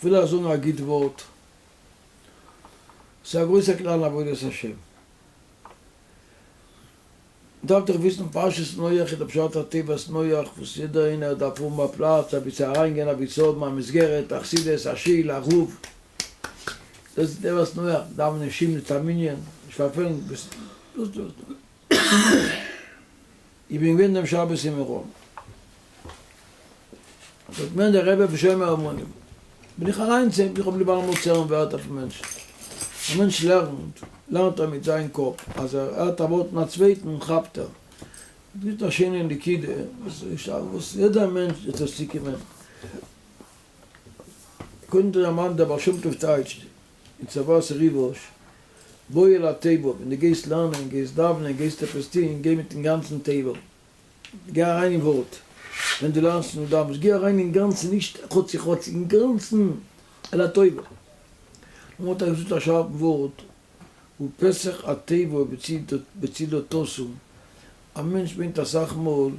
כ'וויל אייך זאגן א גוט ווארט, ס'איז א גרויסע כלל אין עבודת השם. דארפט איר וויסן פרשת נח איז די פשט התיבת נח וואס יעדער איינער דארף האבן א פלאץ אבי צו אריינגיין אבי צו האבן א מסגרת א חסידות א שול א רב דאס איז תיבת נח דאווענען שול מיט א מנין נישט פארפעלן דאס דאס דאס איך בין געווען דעם שבת אין מירון זאגט מיר דער רבי פון שומר אמונים בין איך אריין צו אים איך האב ליב אלעמאל צו הערן ווערטער פון מענטשן א מענטש לערנט לערנט ער מיט זיין קאפ אז ער הערט א ווארט פון א צווייטן כאפט ער עס גיבט א שיינע נקודה וואס יעדער מענטש וועט עס צוקומען קודם דערמאנט דער בעל שם טוב טייטשט אין צוואת ריב"ש בוא אל התיבה ווען דו גייסט לערנען גייסט דאווענען גייסט עפעס טוהן גיי מיטן גאנצן תיבה גיי אריין אין ווארט, ווען דו לערנסט און דו דאווענסט, גיי אריין אינגאנצן, נישט חצי חצי, אינגאנצן אל התיבה. נאכדעם האט ער געזאגט א שארפן ווארט, ופתח התיבה בצידה תשום, א מענטש מיינט אסאך מאל,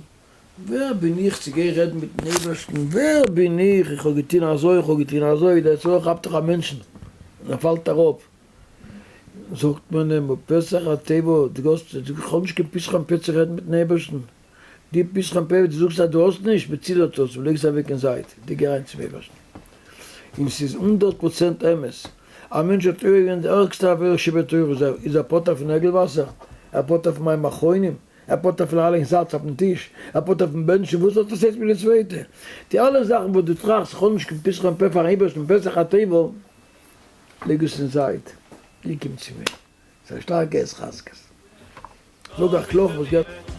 ווער בין איך צו גיין רעדן מיטן אייבערשטן, ווער בין איך, איך האב געטון אזוי, איך האב געטון אזוי, דער יצר הרע כאפט דאך א מענטשן און ער פאלט אראפ, זאגט מען אים, ופתח התיבה, דו האסט, איך האב נישט קיין פתחון פה צו רעדן מיטן אייבערשטן, די פתחון פה וואס דו זאגסט אז דו האסט נישט, בצידה תשום, לייג עס אוועק אין זייט, דו גיי אריין צום אייבערשטן. און ס'איז הונדערט פראצענט אמת, א מענטש האט עובר געווען די ערגסטע עבירה שבתורה, איז ער פטור פון נעגל וואסער? ער פטור פון מים אחרונים? ער פטור פון לייגן זאלץ אויפן טיש? ער פטור פון בענטשן? וואס האט עס איינס מיט די צווייטע? די אלע זאכן וואס דו טראכסט, איך האב נישט קיין פתחון פה פארן אייבערשטן, פתח התיבה, לייג עס אין זייט, דו קום צו מיר. ס'איז א שטארקע התחזקות. זאג אייך קלאר וואס געבט.